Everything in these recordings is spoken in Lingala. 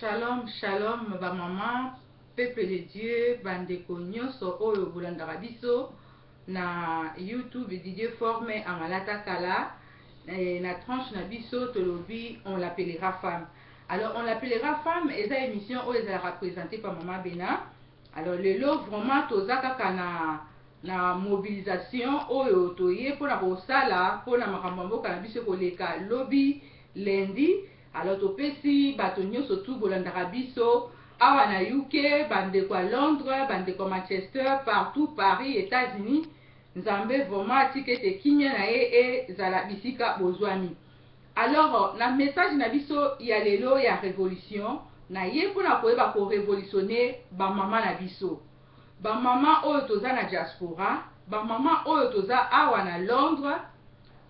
Shalom, shalom ba maman, peuple de Dieu, bandeko nyonso oyo bolandaka biso na YouTube Didier Forme Amalata Kala eh, na tranche na biso tolobi on l'appellera femme. Alors on l'appellera femme eza émission oyo ezalaka présentée par maman Bena. Alors lelo vraiment toza kaka na mobilisation oyo toye mpona kosala mpona makambo ya mboka na biso ekoleka lobi lundi. Alors topesi bato nyonso tu bolandaka biso awa na UK, bandeko ya Londres, bandeko ya Manchester, partout, Paris, États-Unis, Nzambe vraiment atika ete kimia na ye ezala bisika bozwami. Alors na message na biso ya lelo ya révolution na ye mpona koyeba korévolutionner bamama na biso, bamama oyo toza na diaspora, bamama oyo toza awa na Londres.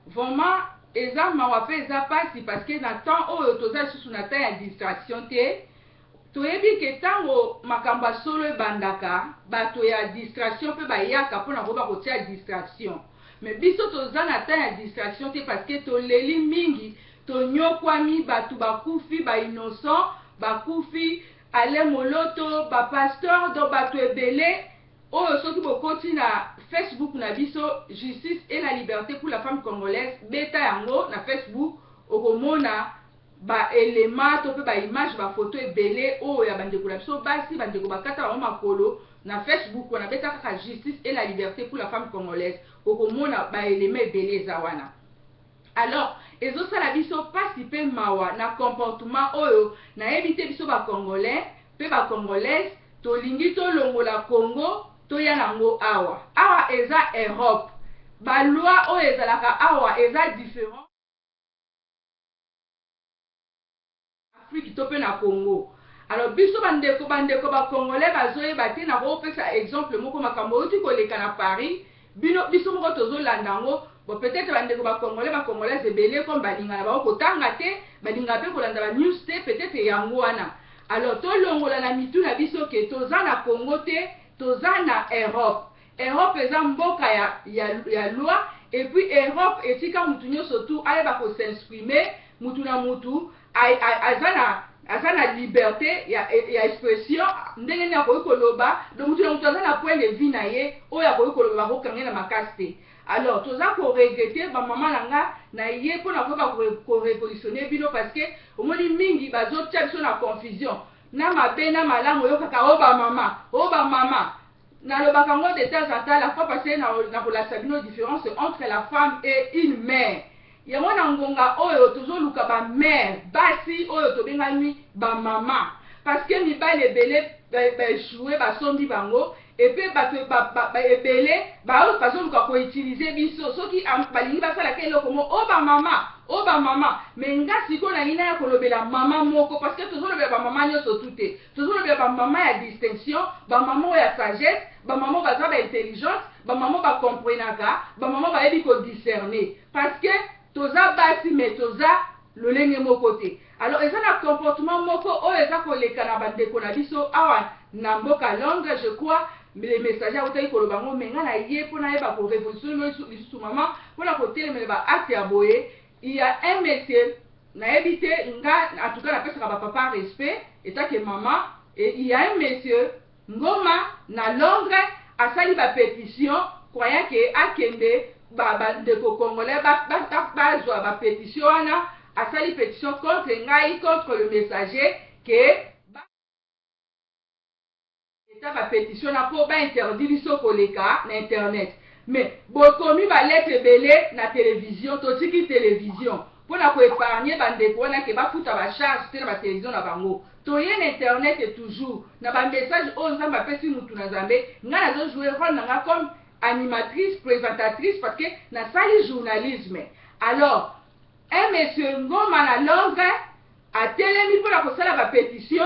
Vraiment eza mawa mpe eza mpasi, parce que na temps oyo toza lisusu na temps ya distraction te. Toyebi ke ntango makambo ya solo ebandaka, bato ya distraction mpe bayaka mpona koyeba kotia distraction. Mais biso toza na temps ya distraction te, parce que toleli mingi, tonyokwami, bato bakufi, bainnocent bakufi, Ale Moloto, bapasteur, donc bato ebele oyo. Soki bokoti na Facebook na biso, Justice et la liberté pour la femme congolaise, beta yango na Facebook, okomona baelema to mpe baimage, bafoto ebele oyo ya bandeko na biso basi, bandeko bakata bango makolo. Na Facebook wana, beta kaka Justice et la liberté pour la femme congolaise, okomona baelema ebele eza wana. Alors ezosala biso mpasi mpe mawa na comportement oyo. Nayebi te, biso bacongolais mpe bacongolaise tolingi tolongola Congo, toya nango awa. Awa eza Europe, baloi oyo ezalaka awa eza différent Afrique to mpe na Congo. Alors biso bandeko bacongolais bazoyeba te. Nakopesa exemple moko, makambo outi koleka na Paris. Bino, biso moko tozolanda yango. Bon, peut-être bandeko bacongolais, bacongolaise ebele, comme balingana bango kotanga te, balingaka mpe kolanda banews te, peut-être yango wana. Alors tolongola na mitu na biso ke toza na Congo te, toza na Europe. Europe eza mboka ya loi, et puis Europe etika mutu nyonso tu ayeba kos'exprimer. Mutu na mutu aza na liberté ya expression, ndenge nini akoki koloba. Donc mutu na mutu aza na point de vue na ye oyo akoki koloba, bakokanga na makasi te. Alors toza koregretter, bamama na nga, na ye mpona koyeba korévolutionner bino, parce que omoni mingi bazotia biso na confusion na mabe na malamu. Oyokaka o bamama, o bamama. Nalobaka yango de temps en temps. La fois passée nakolakisa bino différence entre la femme et une mère. Yango na ngonga oyo tozoluka bamare, basi oyo tobengami bamama, parce que mibali ebele baéchoué, basombi bango epe bato ebele bazoluka koutiliser biso. Soki balingi basalaka eloko mo, o bamama, o bamama. Mais nga sikoyo nalingi naya kolobela mama moko, parce que tozolobela bamama nyonso tu te. Tozolobela bamama ya distinction, bamama oyo ya sagesse, bamama oyo baza baintelligente, bamama oyo bacomprenaka, bamama oyo bayebi kodiscerner, parce que toza basi mais toza lolenge moko te. Alors eza na comportement moko oyo eza koleka na bandeko na biso awa na mboka Londres. Je crois le messager autaki koloba yango, mais ngai na ye mpo nayeba korévolutionner lisusu mama mpona kotelemela baacte ya boye. Il y a un monsieur, nayebi te, nga en tout cas napesaka bapapa respect etake mama, et il y a un monsieur Ngoma na Londres asali bapétition, croyant ke akende bandeko congolais bazwa bapétition wana. Asali pétition contre ngai, contre le messager, ke eta bapétition na mpo bainterdit biso koleka na internet. Mais bokomi balettre ebele na télévision, totiki télévision mpona koépargner bandeko wana ke bafuta bacharge te na batelevizio na bango. Toye na internet toujours na bamessage oyo Nzambe apesi mutu na Nzambe. Ngai nazojouer rôle na nga comme animatrice, présentatrice, parce que nasali journalisme. Alors un monsieur Ngoma na Londres atelemi mpona kosala bapétition,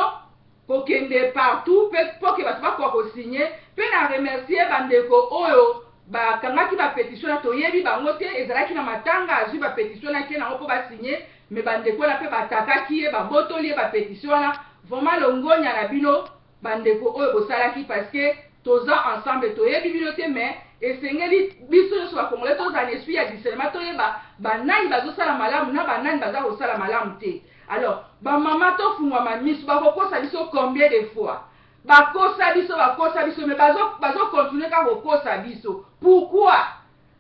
kokende partout mpe mpo ke bato bakoka kosigner. Mpe na remercier bandeko oyo bakangaki bapétition na, toyebi bango te, ezalaki na matanga, azwi bapétition na ke nango mpo basigner. Mais bandeko wana mpe batakaki ye, babotoli ye bapétition wana. Vraiment longonya na bino bandeko oyo bosalaki, parce que toza ensemble, toyebi bino te. Mais esengeli biso nyonso bakongolais tozala na esprit ya discernement, toyeba banani bazosala malamu na banani baza kosala malamu te. Alors bamama, tofungwama miso. Bakokosa biso combien de fois? Bakosa biso, bakosa biso, mais bazocontinuer kaka kokosa biso. Pourquoi?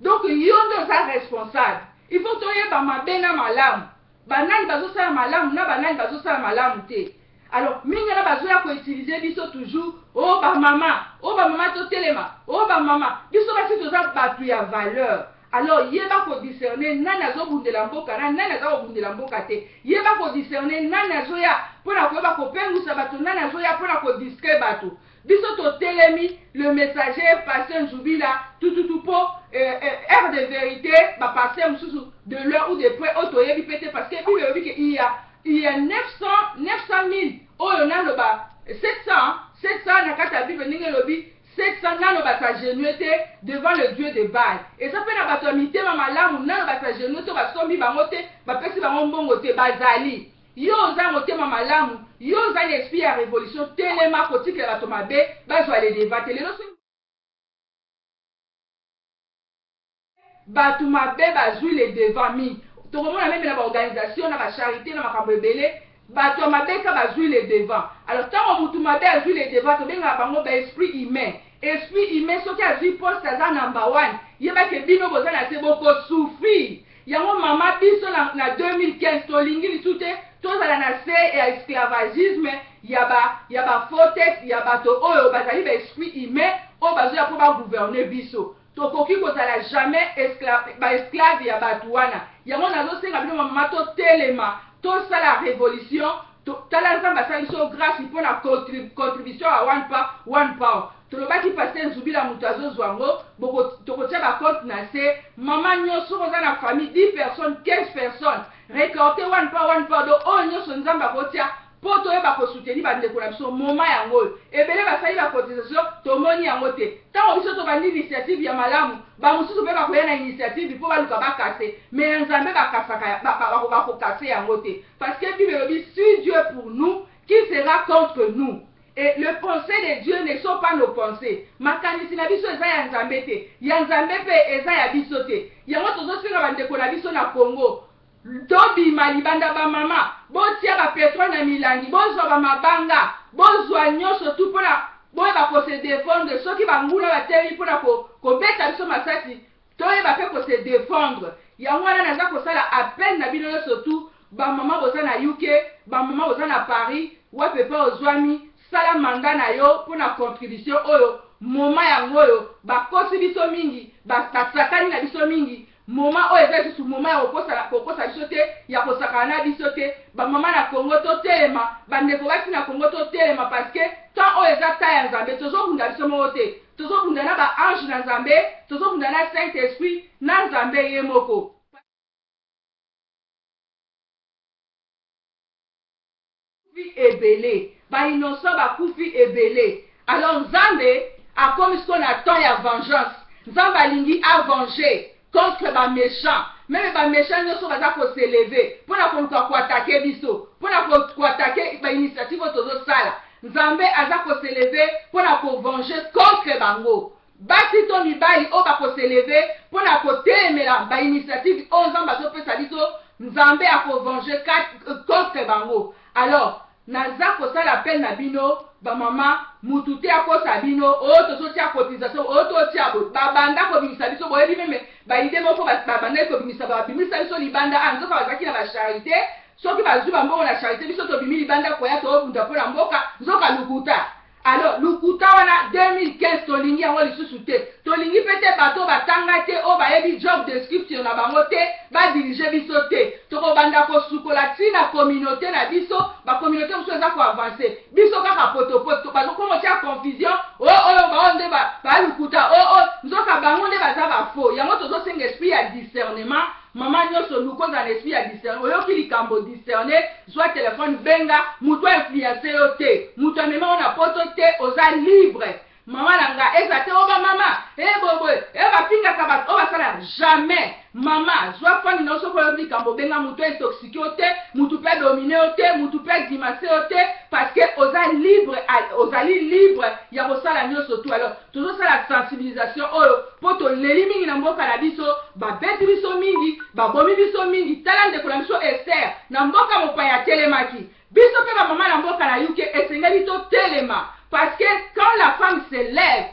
Donc yo nde oza responsable. Il faut toyeba mabe na malamu, banani bazosala malamu na banani bazosala malamu te. Alors mingi wana bazoya koutiliser biso toujours. O oh, bamama, o oh, bamama, totelema. O oh, bamama, biso basi toza bato ya valeur. Alors yeba kodiscerner nani azobundela mboka na nani aza kobundela mboka te. Yeba kodiscerner nani azoya mpona koyeba kopengusa bato, nani azoya mpona kodistraire bato. Biso totelemi, le messager pasteur Nzubila tututu, mpo heure de vérité, bapasteur mosusu de loin ou de près oyo toyebi mpe te, parce que Bible elobi ke il y a 900 900 000 oyo naloba 700 700 na kati ya Bible, ndenge elobi 700 nano bas'agenouiller te devant le dieu de Baal. Eza mpe na bato ya mitema malamu nano bas'agenouiller te, basombi bango te, bapesi bango mbongo te, bazali. Yo oza motema malamu, yo oza na esprit ya révolution, telema. Kotikela bato mabe bazwa le devant te. Lelo soki bato mabe bazwi le devant mingi, tokomona même na baorganisation, na bacharité, na makambo ebele, bato ya mabe ka bazwi le devant. Alors ntango motu mabe azwi le devant, tobengaka bango baesprit humain. Esprit humain soki azwi poste, aza number one, yebake bino boza na se, bokosouffrir yango. Mama, biso na 2015 tolingi lisu te tozala na se ya esclavagisme ya bafaux-têtes, ya bato oyo bazali baesprit humain oyo bazoya mpo bagouverner biso. Tokoki kozala jamais baesclave ya bato wana. Yango nazosenga bino bamama, totelema, tosala révolution. Tala, Nzambe asali biso grâce mpona contribution ya £1, £1. Tolobaki pasteur Nzubila moto azozwa yango, tokotia bacompte na se. Mama nyonso oza na famille, 10 personnes, 15 personnes, récolte £1, £1. Donc oyo nyonso Nzambe akotia mpo toyeba kosoutenir bandeko na biso. Moma yango oyo ebele basali bacotisation, tomoni yango te. Ntango biso tobandi initiative ya malamu, bamosusu mpe bakoya na initiative mpo baluka bacasser. Mais ya Nzambe bacasaka, bakocasser yango te, parce que Bible elobi: "Si Dieu pour nous, qui sera contre nous?" Et le pensée de Dieu ne sont pas nos pensées. Makanisi na biso eza ya Nzambe te, ya Nzambe mpe eza ya biso te. Yango tozosenga bandeko na biso na Congo, tobima libanda. Bamama, botia bapétrole na milangi, bozwa bamabanga, bozwa nyonso tu mpona boyeba kose défendre soki banguna batelemi mpona kobeta biso masasi, toyeba mpe kose défendre. Yango wana naza kosala appel na bino nyonso tu, bamama boza na UK, bamama boza na Paris, wapi mpe ozwami, sala mandat na yo mpona contribution oyo. Moma yango oyo bakosi biso mingi, basakani na biso mingi. Moma oyo eza lisusu moma ya kokosa biso te, ya kosakana na biso te. Bamama na Kongo, totelema. Bandeko basi na Kongo, totelema, parce que temps oyo eza ta ya Nzambe. Tozobunda biso moko te, tozobunda na baange na Nzambe, tozobunda na Saint Esprit, na Nzambe ye moko. Ebele bainnocent bakufi ebele. Alors Nzambe akomi sikoyo na temps ya vengeance. Nzambe alingi avenger contre baméchant, même baméchant nyonso baza kos'élever mpona koluka koattaquer biso, mpona koattaquer bainitiative oyo tozosala. Nzambe aza kos'élever mpona kovenger contre bango. Basi to mibali oyo bakos'élever mpona kotelemela bainitiative oyo Nzambe azopesa biso, Nzambe akovenger contre bango. Alors naza kosala appel na bino bamama, mutu te akosa bino oyo tozotia cotisation, oyo totia boye. Babanda kobimisa biso, boyebi même baidées moko babandaki kobimisa, babimisa biso libanda. A nzoka bazalaki na bacharité, soki bazwi bambongo na charité, biso tobimi libanda koya toobunda mpo na mboka, nzoka lukuta. Alors lukuta wana, 2015 tolingi yango lisusu te. Tolingi mpe te bato batanga te, oyo bayebi job description na bango te, badiriger biso te. Tokobanda kosukola ntina communauté na biso. Bacommunauté mosusu eza koavancer, biso kaka potopoto. Bazokomotia confusion oyo oyo bao nde balukuta oyo, nzoka bango nde baza bafaux. Yango tozosenga esprit ya discernement. Mama nyonso, luka ozala na esprit ya discernement. Oyoki likambo, discerne, zwa telefone, benga moto ainfluencer yo te, moto amema yo na poto te. Oza libre, mama na nga. Eza te oyo bamama eboboye e bafingaka bato oyo basala jamais. Mama, zwa fani na yo. Soki oyoki likambo, benga moto intoxiquer yo te, motu mpe adominer yo te, motu mpe adimaser yo te, parce que oza libre, ozali libre ya kosala nyonso tu. Alors tozosala sensibilisation oyo mpo toleli mingi na mboka na biso. Babeti biso mingi, babomi biso mingi. Tala ndeko na biso Ester. Na mboka mopaya atelemaki. Biso mpe bamama na mboka na UK esengeli totelema, parce que quand la femme se lève,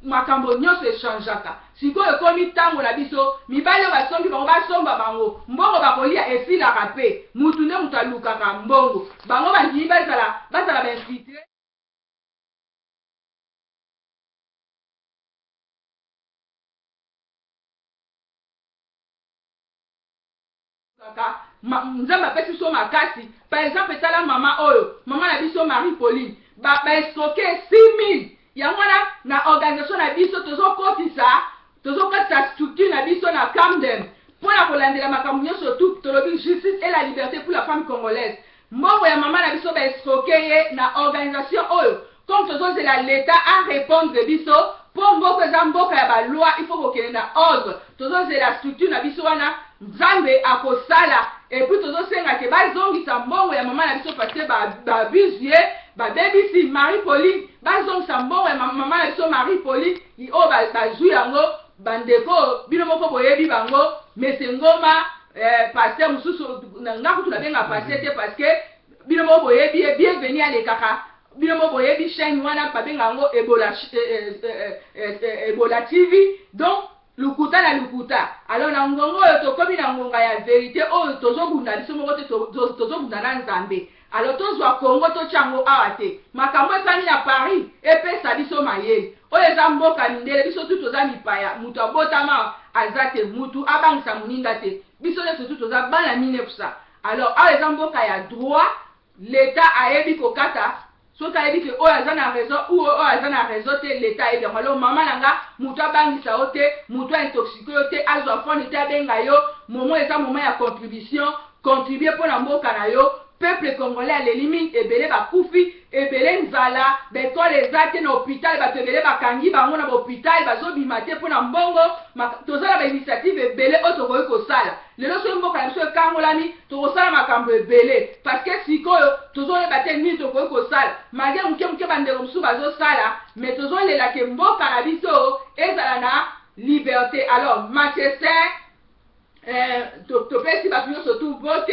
makambo nyonso echangeaka. Sikoyo ekomi ntango na biso. Mibali oyo basombi bango, basomba bango, mbongo bakolia esilaka, mpe mutu nde moto alukaka mbongo. Bango bandimi bazala bainfiltrés. Kaka Nzambe apesi biso makasi. Par exemple, tala mama oyo, mama na biso Marie Pauline, baescroquer 6000. Yango wana na organisation na biso tozokotisa structure na biso na Camden mpona kolandela makambo nyonso. Tu tolobi justice et la liberté pour la femme congolaise. Mbongo ya mama na biso baescroquer ye na organisation oyo, comme tozozela l'État arépondre biso, mpo mboka eza mboka ya baloi, il faut kokende na ordre. Tozozela structure na biso wana, Nzambe akosala. Et puis tozosenga ke bazongisa mbongo ya mama na biso, parce que babuse ye, babebisi Marie Pauline. Bazongisa mbongo ya mama na biso Marie Pauline oyo bazwi yango. Bandeko, bino moko boyebi bango, mese Ngoma, pasteur mosusu nga kutu nabenga pasteur te, parce que bino moko boyebi ye. Bienvenu alekaka, bino moko boyebi chaîne wana, babenga yango Ebola, Ebola TV. Donc lukuta na lukuta. Alors na ngonga oyo tokomi na ngonga ya vérité oyo tozobunda biso moko te, tozobunda na Nzambe. Alors tozwa Kongo, totya yango awa te. Makambo esali na Paris epesa biso mayele. Oyo eza mboka mindele, biso tu toza mipaya. Moto abotama aza te, mutu abangisa moninga te. Biso nyonso tu toza bana 1900. Alors awa eza mboka ya droit. L'État ayebi kokata soki ayebi ke oyo aza na raison ou oyo aza na raison te. L'État ayebi yango. Alors mama na nga, moto abangisa yo te, moto aintoxiquer yo te, azwa phone te, abenga yo. Momo eza moment ya contribution. Contribue mpo na mboka na yo. Peuple congolais aleli mingi, ebele bakufi, ebele nzala, baekole eza te, na hôpital bato ebele bakangi bango na bahôpital, bazobima te mpo na mbongo. Toza na bainitiative ebele oyo tokoki kosala lelo. Soki mboka na biso ekangolami, tokosala makambo ebele, parce que sikoyo tozoyeba te nini tokoki kosala. Malgré moke moke bandeko mosusu bazosala, mais tozolela ke mboka na biso ezala na liberté. Alors Manchester, topesi bato nyonso tu vote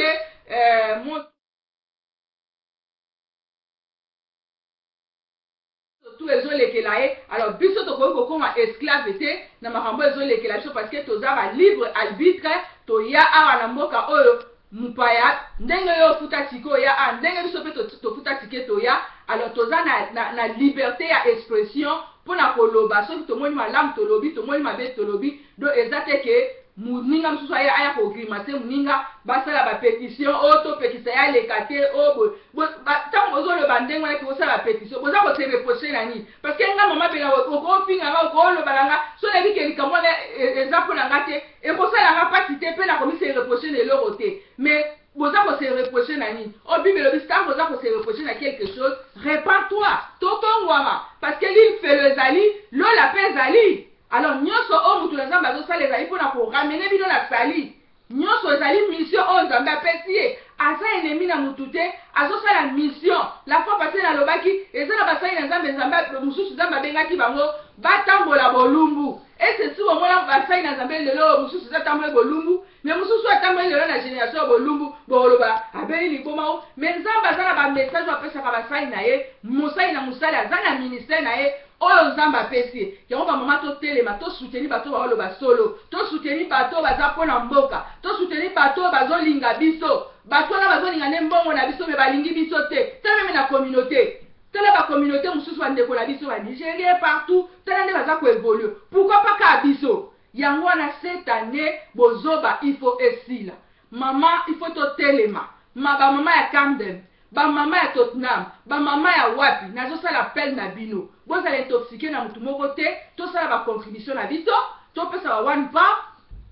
tu ezolekela ye. Alors biso tokoki kokóma esclave te na makambo ezolekela biso, parce que toza balibre arbitre. Toya awa na mboka oyo mopaya. Ndenge oyo ofuta ticket oya awa, ndenge biso mpe tofuta ticket toya. Alors toza na liberté ya expression mpona koloba. Soki tomoni malamu, tolobi; tomoni mabe, tolobi. Donc eza te ke moninga mosusu aya kogrimacer moninga, basala bapétition oyo topekisa ye aleka te. Oyo ntango bozoloba ndenge wana ke bosala bapétition, boza kose reprocher na nini? Parce que nga mama bela, okofinga nga, okoloba na nga, so nayebi ke likambo wana eza mpo na nga te, ekosala nga mpasi te, mpe nakomi se reprocher na eloko te. Mais boza kose reprocher na nini? Oyo Bible elobi, ntango oza kose reprocher na quelque chose, repens-toi. Tokongwama, parce que lifelo ezali, lola mpe ezali. Alors nyonso oyo moto na Nzambe azosala ezali mpona koramener bino na sali. Nyonso ezali mission oyo Nzambe apesi ye. Aza ennemi na motu te, azosala mission. La fois passée nalobaki, eza na basali na Nzambe, Nzambe mosusu, Nzambe abengaki bango batambola bolumbu. Ese si bomona basali na Nzambe lelo oyo mosusu eza tambola bolumbu, mais mosusu atamboli lelo na génération ya bolumbu, bokoloba abeli liboma o. Mais Nzambe aza na bamessage oyo apesaka basali na ye. Mosali na mosali aza na ministère na ye oyo Nzambe apesi ye yango. Bamama, totelema, tosoutenir bato baoloba solo, tosoutenir bato oyo baza mpo na mboka, tosoutenir bato oyo bazolinga biso. Bato wana bazolinga nde mbongo na biso, mais balingi biso te. Tala même na communauté, tala bacommunauté mosusu, bandeko na biso banigérien partout, tala nde baza koévoluer. Pourquoi pas kaka biso? Yango wana cette année bozoba il faut esila. Mama, il faut totelema. Ma bamama ya Camden, bamama ya Tottenham, bamama ya wapi, nazosala appel na bino: bozala intoxiqué na motu moko te. Tosala bacontribution na biso, topesa ba £1.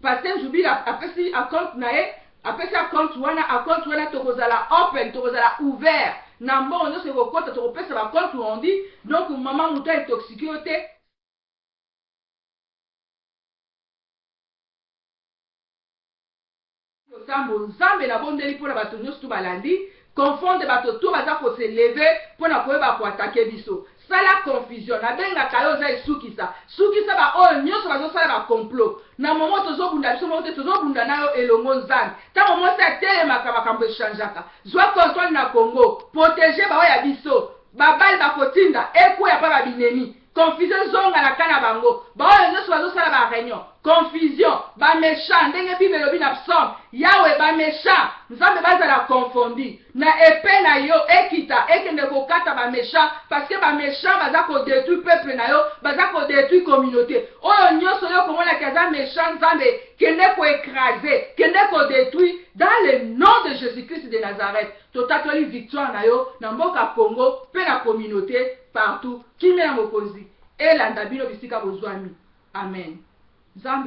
Pasteur Jubile apesi acompte na ye, apesi acompte wana. Acompte wana tokozala open, tokozala ouvert na mbongo nyonso ekokota, tokopesa bacompte rendu. Donc mama, moto aintoxiquer yo te. Losambo. Nzambe, nabondeli mpona bato nyonso to balandi confondre, bato to baza kose lever mpona koyeba koattaquer biso. Sala confusion. Nabengaka yo oza esukisa. Sukisa ba oyo nionso bazosala ba complot. Na moment tozobunda biso moko te, tozobunda na yo elongo Nzambe. Tango mwasi atelemaka makambo echangeaka. Zwa controle na Congo. Proteger ba oyo ya biso. Ba balle bakotinda ekweya pa ba binemi. Confusion ezonga na cas na bango. Ba oyo nionso bazosala ba reunion. Confusion. Ba mechants ndenge bible elobi na psaume. Yahwe ba mechants Nzambe bazala confondu. Na epee na yo ekita ekende kokata ba mechants parce que ba mechants baza ko detruire peuple na yo, baza ko detruire communaute. Oyo nionso yo okomona ke aza mechant Nzambe kende ko ecraser, kende ko detruire dans le nom de Jesus Christ de Nazareth. Totatoli victoire na yo na mboka Congo pe na communaute partout. Kimia ya Mokonzi elanda bino bisika bozuami. Amen. Nzambe.